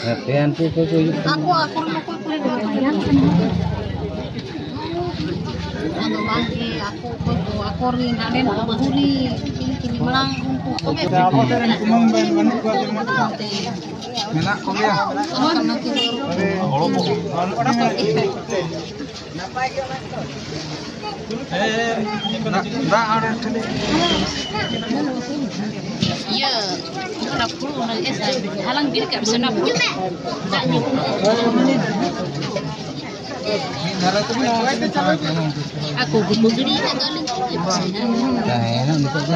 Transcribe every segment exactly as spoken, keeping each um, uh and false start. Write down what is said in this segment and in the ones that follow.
ᱦᱟᱯᱮ, ᱦᱟᱱᱠᱩ ᱚᱠᱚᱭ ᱠᱚ ᱦᱤᱡᱩᱜ ᱠᱟᱱᱟ? ᱟᱠᱚ, ᱟᱠᱚ ᱨᱮᱱ ᱚᱠᱚᱭ ᱠᱚᱨᱮ ᱢᱮᱱᱟᱜ ᱠᱚᱣᱟ? ᱟᱫᱚ ᱵᱟᱝ ᱜᱮ, ᱟᱠᱚ ᱚᱠᱚᱭ ᱠᱚ, ᱟᱠᱚ ᱨᱮᱱ ᱦᱟᱸᱰᱮᱱ ᱠᱚ ᱵᱟᱹᱦᱩ ᱨᱮᱱ ᱪᱤᱞᱤ ᱪᱤᱞᱤ ᱢᱟᱲᱟᱝ ᱩᱱᱠᱩ ᱠᱚ ᱟᱵᱚ ᱥᱮᱫ ᱨᱮᱱ ᱠᱩᱢᱟᱹᱝ ᱵᱮᱱ ᱵᱟᱹᱱᱩᱜ ᱠᱚᱣᱟ ᱡᱮ ᱢᱮᱱᱟᱜ ᱠᱚᱣᱟ? ᱢᱮᱱᱟᱜ ᱠᱚᱜᱮᱭᱟ᱾ ᱦᱚᱲ ᱠᱚ ᱫᱟᱜ, ᱫᱟᱜ ᱚᱸᱰᱮ ᱴᱷᱮᱱ᱾ ᱤᱭᱟᱹ, ᱚᱱᱟ ᱯᱷᱩᱲᱩᱜ, ᱚᱱᱟ ᱤᱭᱟᱹ ᱥᱟᱶ ᱦᱟᱞᱟᱝ ᱜᱤᱰᱤ ᱠᱟᱜ ᱢᱮᱥᱮ, ᱚᱱᱟ ᱯᱷᱩᱲᱩᱜ᱾ ᱫᱟᱜ ᱧᱩ᱾ ᱟᱠᱚ ᱜᱮᱠᱚ ᱜᱤᱰᱤ ᱠᱟᱜ ᱫᱚ, ᱟᱹᱞᱤᱧ ᱫᱚ ᱵᱟᱹᱞᱤᱧ ᱠᱩᱞᱤᱭᱮᱫ ᱠᱚᱣᱟ ᱥᱮ᱾ ᱦᱮᱸ, ᱱᱤᱛᱚᱜ ᱫᱚ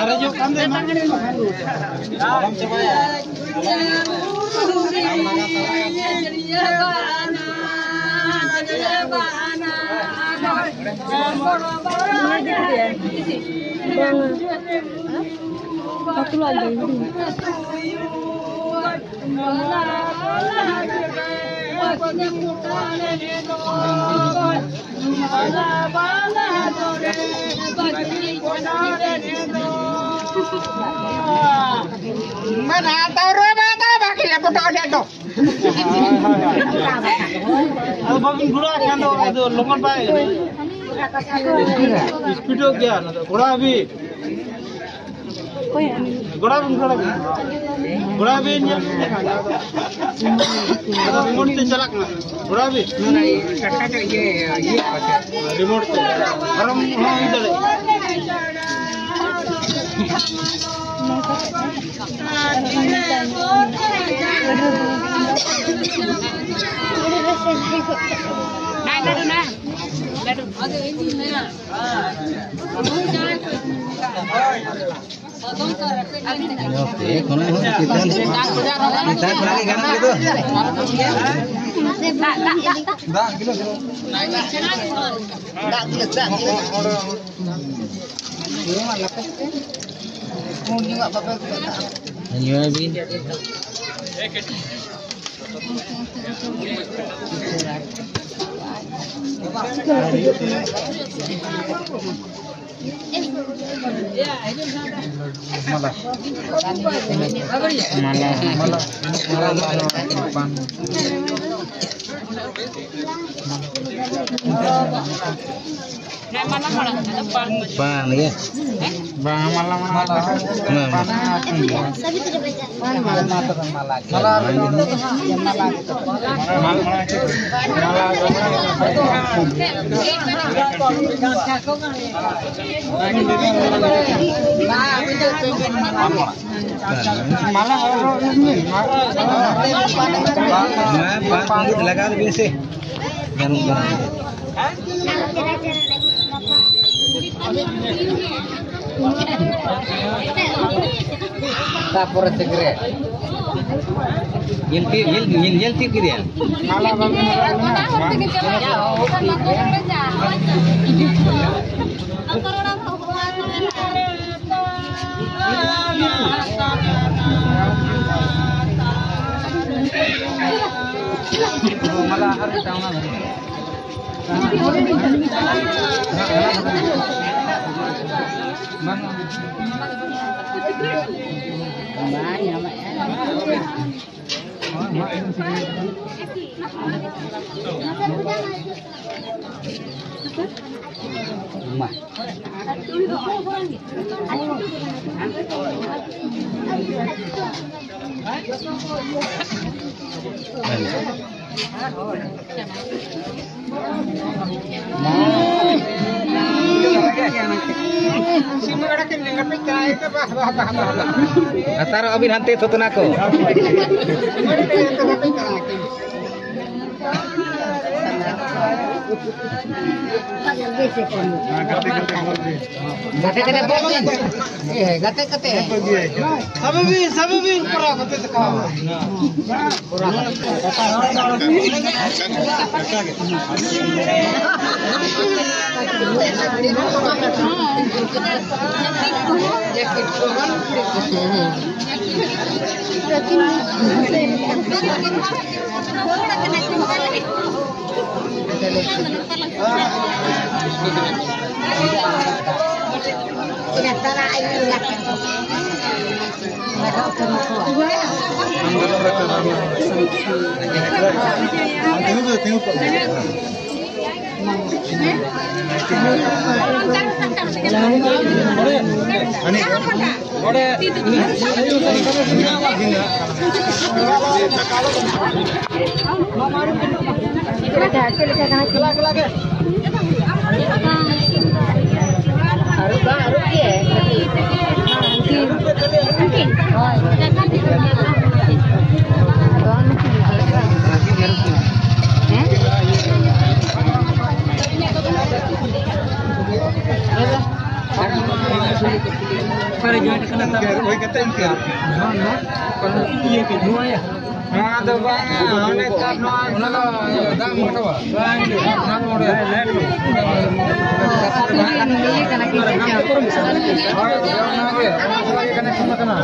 ᱟᱨᱮᱡᱚᱜ ᱠᱟᱱ ᱫᱚ ᱮᱢᱟᱱ ᱜᱮ ᱟᱞᱚᱢ ᱪᱟᱵᱟᱭᱟ᱾ ᱵᱟᱝᱟ᱾ ᱵᱟᱯᱞᱟ ᱞᱟᱹᱭ ᱢᱮ᱾ ᱟᱫᱚ ᱵᱟᱵᱤᱱ ᱜᱚᱲᱚ ᱠᱷᱟᱱ ᱫᱚ ᱟᱫᱚ ᱞᱚᱜᱚᱱ ᱵᱟᱭ ᱥᱯᱤᱰᱚᱜ ᱜᱮᱭᱟ, ᱚᱱᱟ ᱫᱚ ᱜᱚᱲᱚ ᱟᱹᱵᱤᱱ᱾ ᱜᱚᱲᱟ ᱵᱤᱱ, ᱜᱚᱲᱟ ᱵᱤᱱ᱾ ᱜᱚᱲᱟ ᱵᱤᱱ ᱧᱮᱞ ᱵᱤᱱ᱾ ᱟᱫᱚ ᱨᱤᱢᱳᱴ ᱛᱮ ᱪᱟᱞᱟᱜ ᱠᱟᱱᱟ᱾ ᱜᱚᱲᱟ ᱵᱤᱱ᱾ ᱨᱤᱢᱳᱴ ᱛᱮ᱾ ᱟᱨᱚ ᱦᱚᱸ ᱦᱩᱭ ᱫᱟᱲᱮᱭᱟᱜᱼᱟ᱾ ᱮᱠᱷᱚᱱ ᱦᱚᱸ ᱪᱮᱛᱟᱱ, ᱪᱮᱛᱟᱱ ᱠᱷᱚᱱᱟᱜ ᱜᱮ ᱜᱟᱱᱚᱜ ᱜᱮᱫᱚ᱾ ᱫᱟᱜ ᱜᱤᱞᱟᱹᱥ, ᱫᱟᱜ ᱜᱤᱞᱟᱹᱥ᱾ ᱧᱩᱭ ᱵᱤᱱ᱾ ᱢᱟᱞᱟ᱾ ᱢᱟᱞᱟ᱾ ᱵᱟᱝ, ᱤᱭᱟᱹ᱾ ᱵᱟᱝ, ᱢᱟᱞᱟ ᱢᱟᱞᱟ᱾ ᱵᱟᱝ, ᱵᱟᱝ᱾ ᱢᱟᱞᱟ ᱦᱚᱨᱚᱜ ᱢᱮ᱾ ᱵᱟᱝ, ᱵᱟᱝ, ᱞᱟᱜᱟᱣ ᱵᱤᱱ ᱥᱮ᱾ ᱜᱟᱱᱚᱜ ᱠᱟᱱᱟ᱾ ᱛᱟᱯᱚᱨᱮ ᱥᱤᱜᱟᱨᱮᱴ᱾ ᱧᱮᱞ ᱛᱤᱭᱳᱜ, ᱧᱮᱞ, ᱧᱮᱞ, ᱧᱮᱞ ᱛᱤᱭᱳᱜ ᱠᱮᱫᱮᱭᱟ᱾ ᱢᱟ᱾ ᱦᱟᱛᱟᱨᱚᱜ ᱟᱹᱵᱤᱱ ᱦᱟᱱᱛᱮ ᱛᱷᱚᱛᱱᱟ ᱠᱚ᱾ ᱜᱟᱛᱮ ᱠᱟᱛᱮ ᱵᱚᱞ ᱵᱤᱱ᱾ ᱮ, ᱜᱟᱛᱮ ᱠᱟᱛᱮ᱾ ᱥᱟᱵᱮ ᱵᱤᱱ, ᱥᱟᱵᱮ ᱵᱤᱱ, ᱠᱚᱨᱟᱣ ᱠᱟᱛᱮ ᱫᱮᱠᱷᱟᱣ ᱢᱮ᱾ ᱚᱠᱟᱨᱮ ᱡᱚᱭᱮᱱᱴ ᱠᱟᱱᱟ ᱛᱟᱢ? ᱦᱩᱭ ᱠᱟᱛᱮ ᱤᱱᱠᱟᱹ᱾ ᱱᱚᱣᱟ, ᱱᱚᱣᱟ, ᱤᱭᱟᱹ ᱠᱚ, ᱱᱚᱣᱟ ᱭᱟ᱾ ᱱᱚᱣᱟ ᱫᱚ ᱵᱟᱝ, ᱚᱱᱮ ᱛᱟᱨ ᱱᱚᱣᱟ, ᱚᱱᱟ ᱫᱚ ᱵᱟᱝ, ᱚᱱᱟ ᱫᱚ ᱚᱸᱰᱮ᱾ ᱤᱭᱟᱹ ᱠᱟᱱᱟ ᱠᱤ? ᱦᱳᱭ, ᱚᱱᱟᱜᱮ, ᱚᱱᱟ ᱠᱚᱨᱮ ᱜᱮ ᱠᱟᱱᱮᱠᱥᱚᱱ ᱠᱟᱱᱟ᱾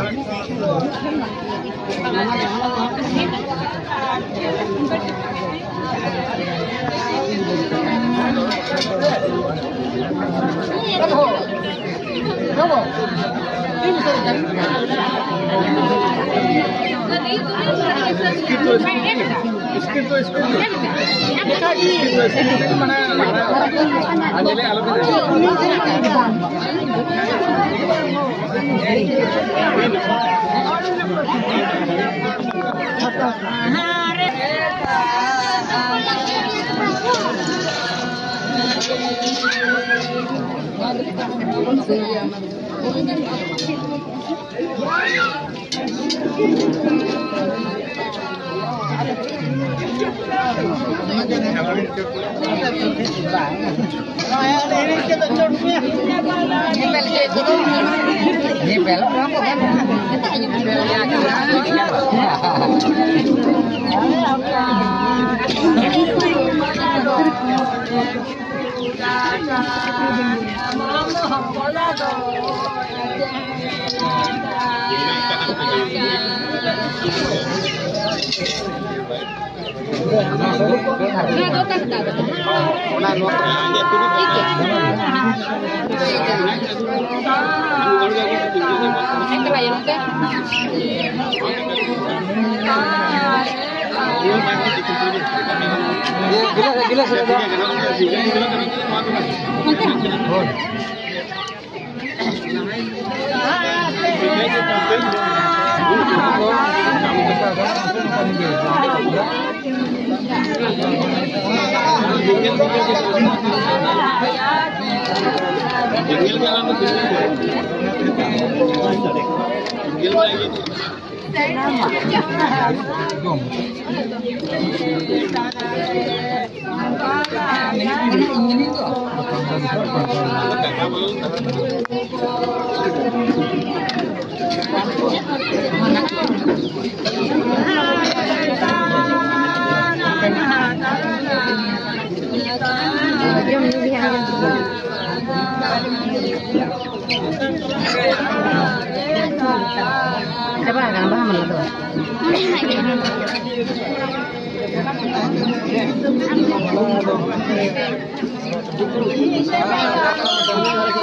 ᱪᱟᱵᱟ ᱟᱠᱟᱱᱟ ᱵᱟᱦᱟ ᱢᱟᱞᱟ ᱫᱚ᱾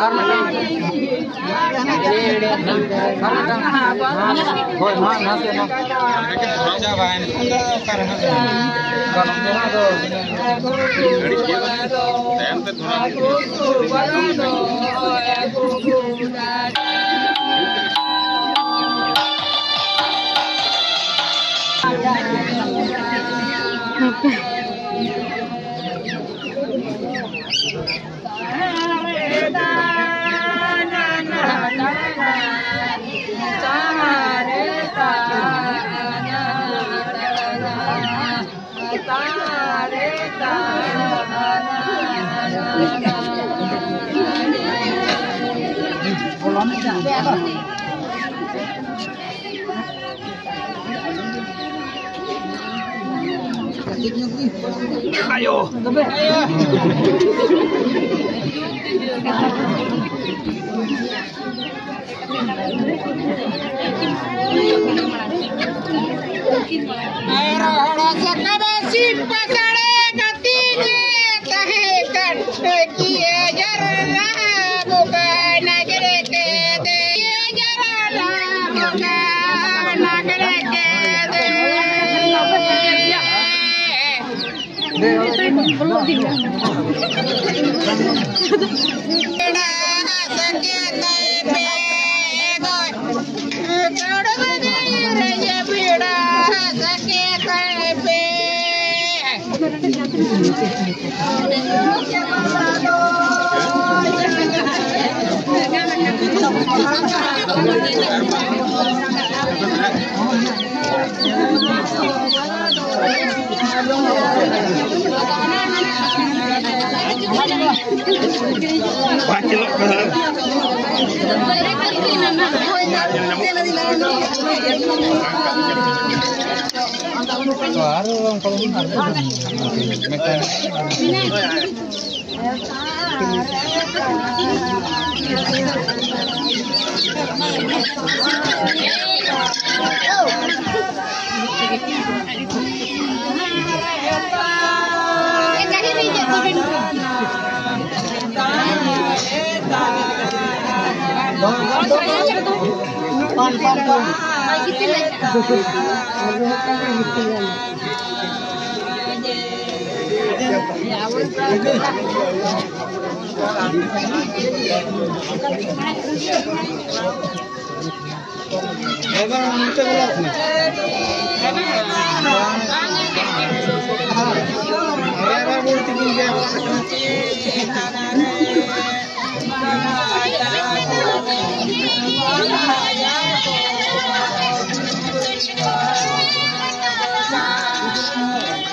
ᱟᱨ ᱢᱤᱫᱴᱟᱝ᱾ ᱟᱨ ᱢᱤᱫᱴᱟᱝ᱾ ᱦᱳᱭ, ᱱᱚᱣᱟ, ᱱᱚᱣᱟ ᱥᱮᱫ, ᱱᱚᱣᱟ᱾ ᱛᱟᱭᱚᱢ ᱛᱮ ᱫᱷᱚᱨᱟᱣ᱾ ᱟᱭᱳ᱾ ᱟᱨ ᱦᱚᱲ ᱥᱟᱠᱟᱢ ᱥᱤᱫ ᱯᱟᱛᱲᱟ ᱜᱟᱛᱮ ᱨᱮ ᱛᱟᱦᱮᱸ ᱠᱟᱱ ᱠᱤᱭᱟᱹ ᱡᱟᱨ ᱨᱟᱦᱟ ᱵᱚᱠᱟ ᱱᱟᱜᱽᱨᱮ ᱠᱮᱫᱮ᱾ ᱠᱤᱭᱟᱹ ᱡᱟᱨ ᱨᱟᱦᱟ ᱵᱚᱠᱟ ᱱᱟᱜᱽᱨᱮ ᱠᱮᱫᱮ᱾ ᱵᱟᱝ ᱧᱮᱞᱚᱜ ᱠᱟᱱᱟ᱾ ᱛᱚ, ᱟᱨ ᱚᱱᱠᱟ ᱵᱚᱱ ᱟᱨ ᱢᱤᱫᱴᱟᱝ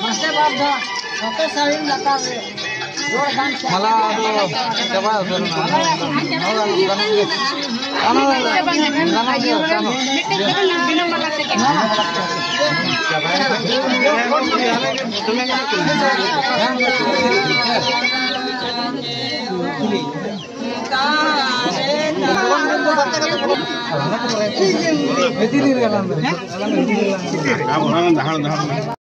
ᱢᱟᱥᱮ ᱵᱟᱯ ᱫᱷᱟ, ᱥᱚᱛᱚ ᱥᱟᱹᱲᱤᱢ ᱞᱟᱛᱟᱨ ᱨᱮ᱾ ᱢᱟᱞᱟ ᱫᱚ ᱪᱟᱵᱟ ᱩᱛᱟᱹᱨ ᱮᱱᱟ᱾ ᱚᱱᱟ ᱫᱚ ᱜᱟᱱᱚᱜ ᱜᱮᱭᱟ᱾ ᱚᱱᱟ ᱫᱚ ᱜᱟᱱᱚᱜ ᱜᱮᱭᱟ, ᱜᱟᱱᱚᱜ ᱜᱮᱭᱟ᱾